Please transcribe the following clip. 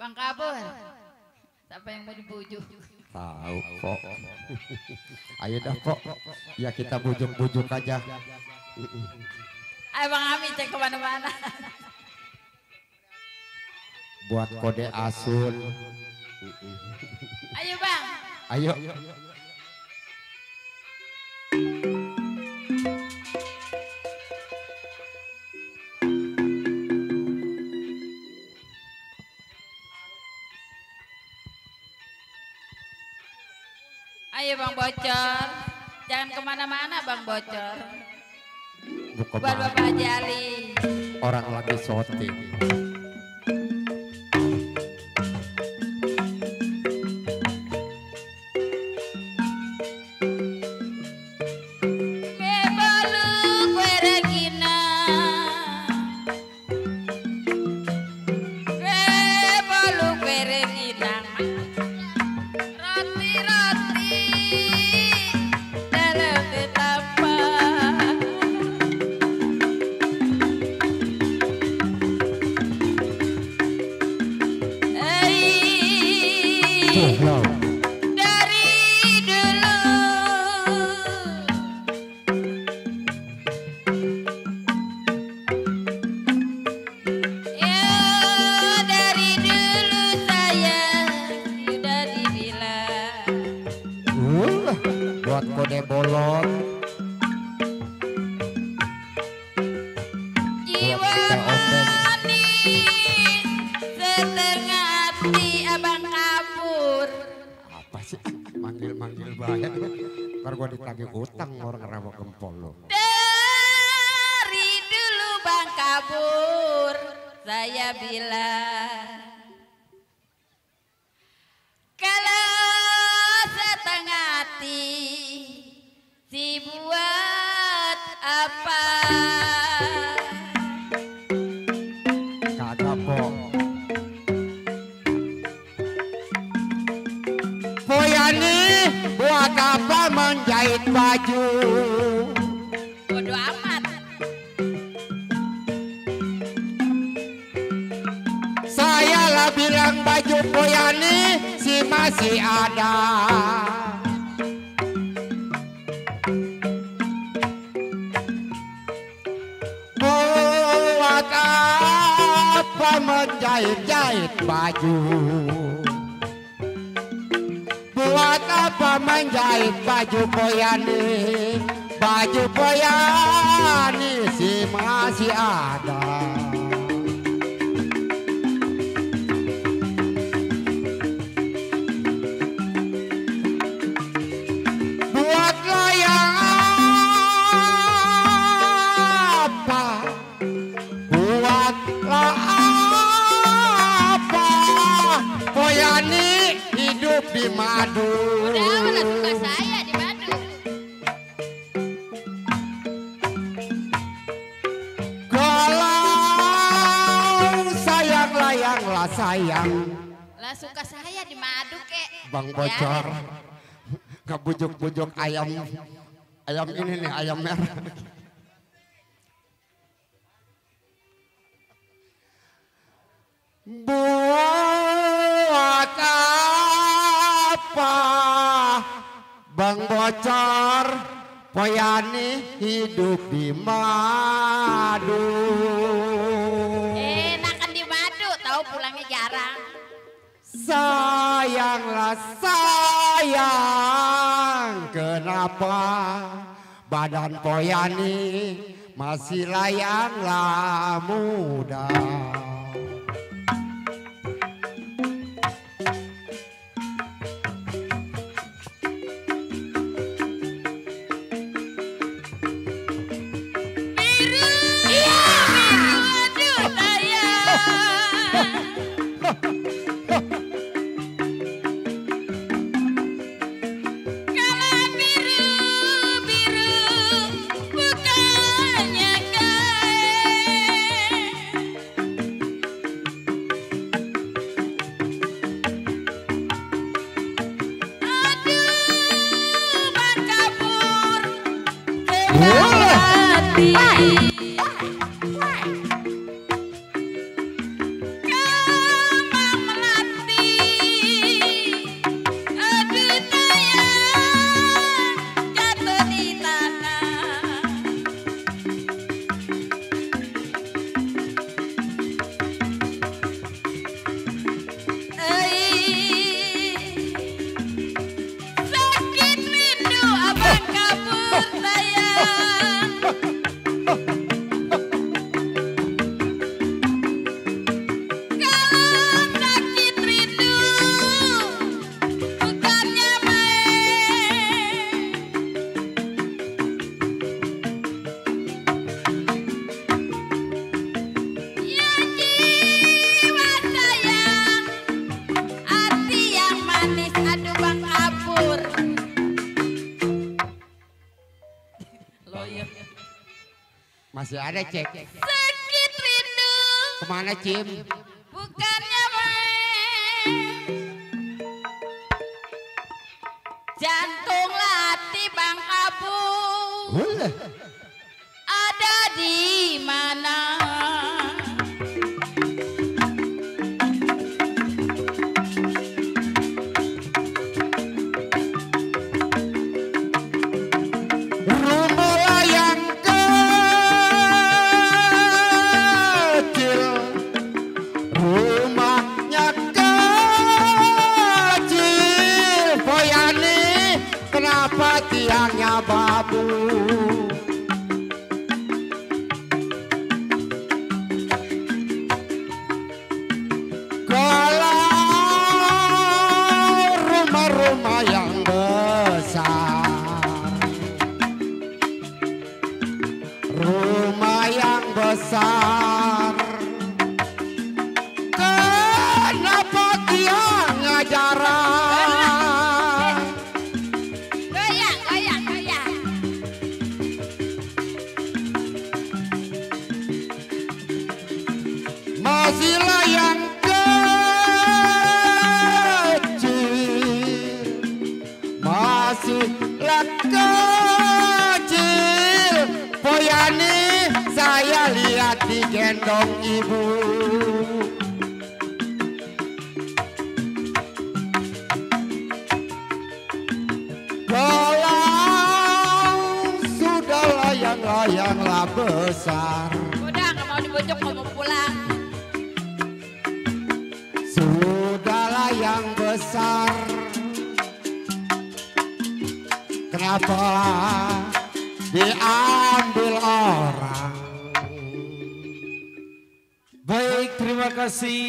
Bang Kabur, siapa yang mau dibujuk? Tahu kok. Ayo dah kok. Ya kita bujuk-bujuk aja. Ayo Bang Ami cek kemana-mana. Buat kode asun. Ayo Bang. Ayo. Ayo Bang Bocor. Jangan kemana-mana Bang Bocor. Bukan Buat Bapak Haji Ali. orang lagi syuting. Buat kode bolot. Jiwa mani setengah hati Abang Kabur. Apa sih? Manggil-manggil banyak. Ntar gua ditagih utang orang rawa gempol lo. Dari dulu Bang Kabur saya bilang kalau setengah hati si buat apa? Kagak po. Poyani buat apa menjahit baju? Bodoh amat. Saya lah bilang baju Poyani si masih ada. Buat apa menjahit-jahit baju? Buat apa menjahit baju Poyani? Baju Poyani si masih ada. Buatlah yang apa? Buatlah apa? Poyani hidup di madu. Udah malah suka saya di madu. Kalau sayang layanglah sayang. Lah suka saya di madu kek. Bang Bocor. Ngebujuk-bujuk ayam. Ayam ini nih, ayam merah. Buat apa Bang Bocor Poyani hidup di madu? Enakan di madu, tahu pulangnya jarang. Sayanglah sayang, kenapa badan Poyani masih layanglah muda? Masih ada cek. Sakit rindu. Kemana Cim? Bukannya main. Jantung latih Bang Abu. Ada di mana? Rumah yang kecil, rumahnya kecil, Boyani kenapa tiangnya babu? Rumah yang besar, rumah yang besar, kenapa tiangnya jarang? Goyang, goyang, goyang. Masihlah yang masihlah kecil, Boyani saya lihat digendong ibu. Kalau sudah layang-layanglah besar, Udah nggak mau dibujuk mau pulang. sudahlah yang besar, kenapa diambil orang? Baik, terima kasih.